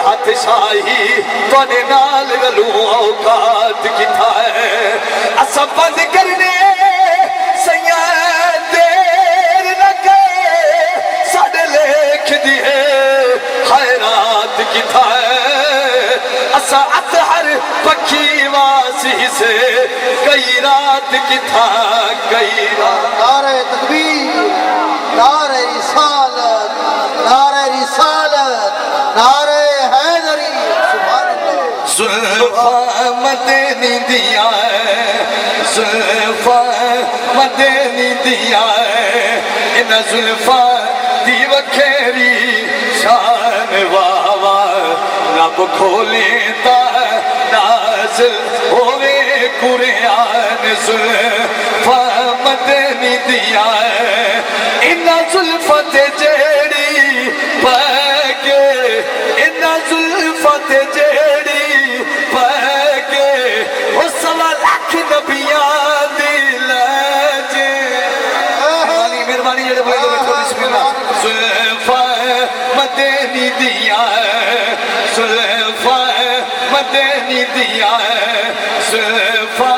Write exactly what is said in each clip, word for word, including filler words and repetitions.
ہتھ شاہی تہاݙے نال رلوں، اوقات کتھاں ہے؟ اساں بند کرݨے سئیاں، دیر نہ کر، ساݙے لیکھ دی ہے خیرات کتھاں ہے؟ اساں اطہر پکھی واس ہسے، کئی رات کتھاں، کئی رات۔ نعرہ تکبیر، نعرہ رسالت، نعرہ رسالت، نعرہ حیدری۔ سبحان اللہ۔ زلفاں مدینے دیاں، زلفاں مدینے دیاں، انہاں زلفاں دی وکھری شان، واہ واہ۔ رب کھولے تاں نازل ہووے قرآن، زلفاں مدینے دیاں، انہاں زلفاں تے جیڑھی پے ڳئے، انہاں زلفاں تے جیڑھی پے ڳئے، او سوا لکھ نبیاں دی لہجے۔ مہربانی، مہربانی، جیڑھے بولے تے ٻیٹھو، بسم اللہ۔ زلفاں مدینے دیاں، زلفاں مدینے دیاں، زلفاں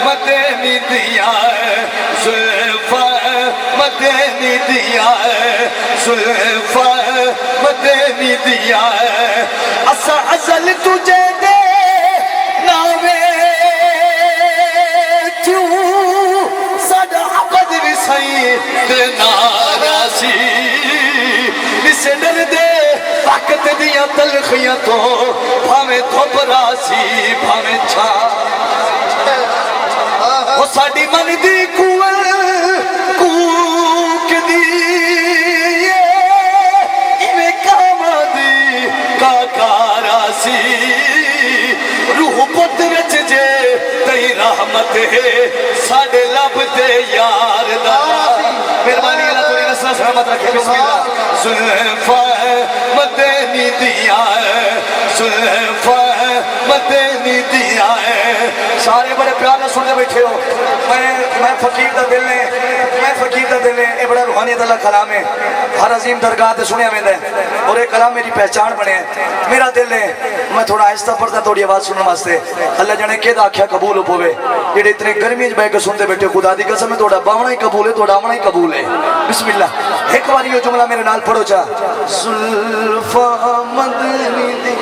مدینے دیاں، زلفاں مدینے دیاں، زلفاں مدینے دیاں، اساں ازل توں جیندے ناویں تھیوں، ساݙا ابد وی سئیں دے نال راہسی، نسے ݙردے وقت دیاں تلخیاں توں، بھاویں دھپ راہسی، بھاویں چھاں۔ او ساݙی من دی کوئل کوکدی اے، ایویں کانواں دی کاکا راہسی۔ روح پت وچ جے تئیں رحمت ہے، ساݙے لب تے یار دا۔ مہربانی، اللہ تہاݙی نسلاں سلامت رکھے۔ بسم اللہ۔ زلفاں مدینے دیاں، زلفاں مدینے دیاں۔ سارے بڑے پیار نال سݨدے ٻیٹھے ہو۔ میں، میں فقیر دا دل ہے، میں فقیر دا دل ہے۔ اے بڑا روحانیت والا کلام ہے، ہر عظیم درگاہ تے سݨیا ویندا ہے، اور اے کلام میری پہچان بݨیا ہے۔ میرا دل ہے، میں تھوڑا آہستہ پڑھدا تہاݙی آواز سݨݨ واسطے۔ اللہ ڄاݨے کیݙا آکھیا قبول ہو پووے۔ جیڑھے اتنے گرمی وچ ٻہہ کے سݨدے ٻیٹھے، خدا دی قسم ہے، تہاݙا ٻاوݨا ہی قبول ہے، تہاݙا آوݨا ہی قبول ہے۔ بسم اللہ۔ ہک واری او جملہ میرے نال پڑھو چا۔ زلفاں مدنی دی۔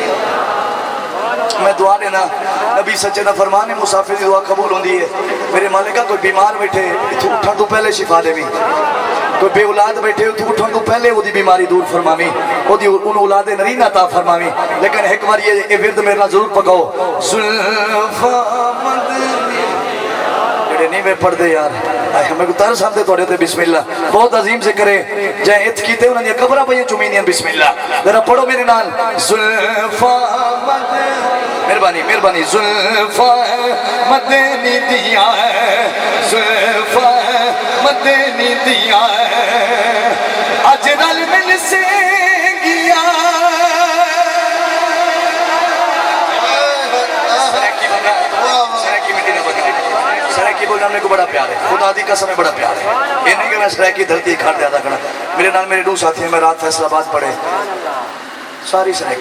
میں دعا ݙینا، نبی سچے دا فرمان ہے، مسافر دی دعا قبول ہوندی ہے۔ میرے مالکا، کوئی بیمار ٻیٹھے، اتھوں اٹھݨ توں پہلے شفا ݙیویں۔ کوئی بے اولاد ٻیٹھے، اتھوں اٹھݨ توں پہلے اودی بیماری دور فرماویں، اودی، اونوں اولاد نرینہ عطا فرماویں۔ لیکن ہک واری اے، اے ورد میرے نال ضرور پکاؤ۔ زلفاں مدنی۔ جیڑھے نہیں میں پڑھدے یار، ہائے، میکوں ترس آندے تہاݙے تے۔ بسم اللہ، بہت عظیم ذکر ہے۔ جیں اتھ کیتے، انہاں دیاں قبراں پئیاں چمیندیاں۔ بسم اللہ، ذرا پڑھو میرے نال۔ زلفاں مدنی۔ مہربانی، مہربانی۔ زلفاں مدنی دیاں، زلفاں مدنی دیاں، اڄ رل مل سینگیاں۔ سرائیکی بندہ، سرائیکی مٹی دا بندہ۔ سرائیکی بولنا میکوں بڑا پیار ہے، خدا دی قسم ہے، بڑا پیار ہے۔ اے نہیں کہ میں سرائیکی دھرتی کھڑ تے آہدا کھڑاں۔ میرے نال میرے ݙو ساتھی ہیں، میں رات فیصل آباد پڑھے، ساری سرائیکی۔